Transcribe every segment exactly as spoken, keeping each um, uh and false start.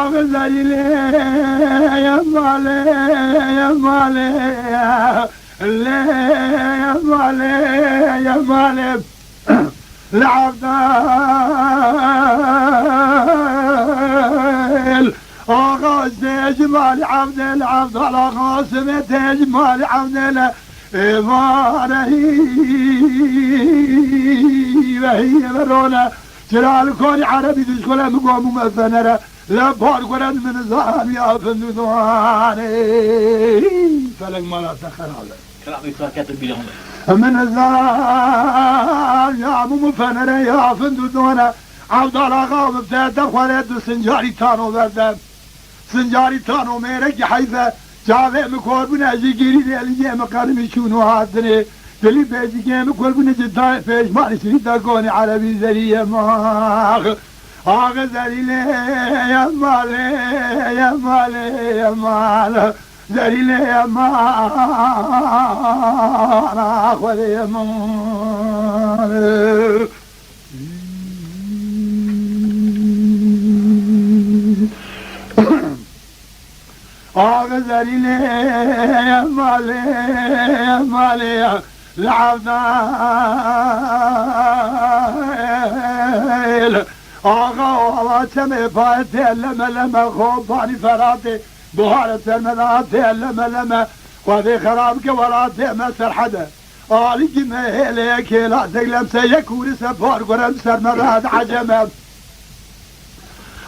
Zerî lê ye malê, ye malê, lê ye malê, ye malê. Li Evdal Axa tê ji malê Evdal, Evdal Axa Simê tê ji malê Evdal. Ê vare hî ve hî ve rone. Çira li konî erebî dişkole min gom û me fenere. Li Parkûrê min zam ya findû doane. Felek mala te xerabe. Xerabe, saket bîran be. Min zam ya mû min fenere ya findû doane. Evdal Axa min te de xwere du sincarî tano berde. Sincarî tano mêrekî heyfe. Çavê min kor bûne ji girî lê li yê min qerimî çûn û hatinê. Dilî pêcikê min kor bûne ji dayê pêşmanî şirî de gonî erebî zerî ye max. Axe zerî lê ye malê, ye malê, ye mal. Zerî lê ye mal, Xwedê ye mal. Axe zerî lê ye malê, ye malê, li Evdal. Axa ava çemê payê tê leme leme, xo banî Feratê, buhare sermeda tê leme leme, Xwedê xerab ke welatê me Serhede. Alîkî me hêlê yek hêla, deglemse yek hûrise par gurem sermeda eceme.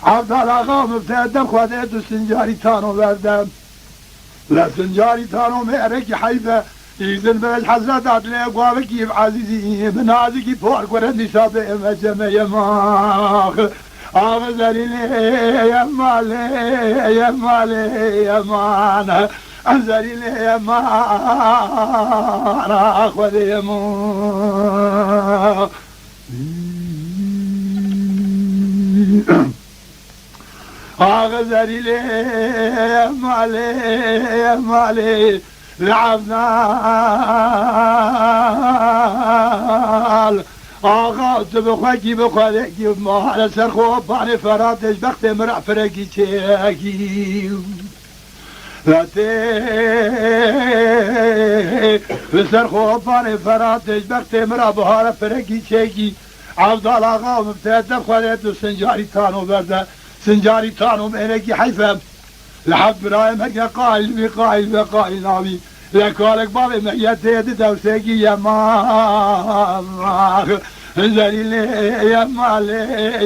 Evdal Axa min fedem Xwedê du sincarî tano verdem. Li sincarî tano mêrekî heyfe, îzin be ji hezreta dilê guavekî ev ezîzî, min nazikî par gurem dîsa bê eceme ye max. Axe zerî lê ye malê, ye malê, ye mal. Zerî lê ye mal, Xwedê ye mal. Axe zerî lê ye malê, ye malê, li Evdal. Axa tu bi xwekî bi xwedekî mare ser xwe panê Feratê ji bextê min re firekî çêkî. Ve tê li ser xwe panê Feratê ji bextê min re bihare firekî çêkî. Evdal Axa min te de xwedê tu sincarî tano berde. Sincarî tano mêrekî heyfe. Li heft birayê me ke qayil bî, qayil be, qayil nabî. Lê kalek bavê me ye tê di dewsekî ye max. Zerî lê ye malê,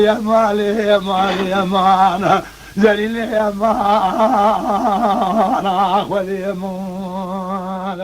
ye malê, ye malê, ye mal. Zerî lê ye mal, Xwedê ye mal.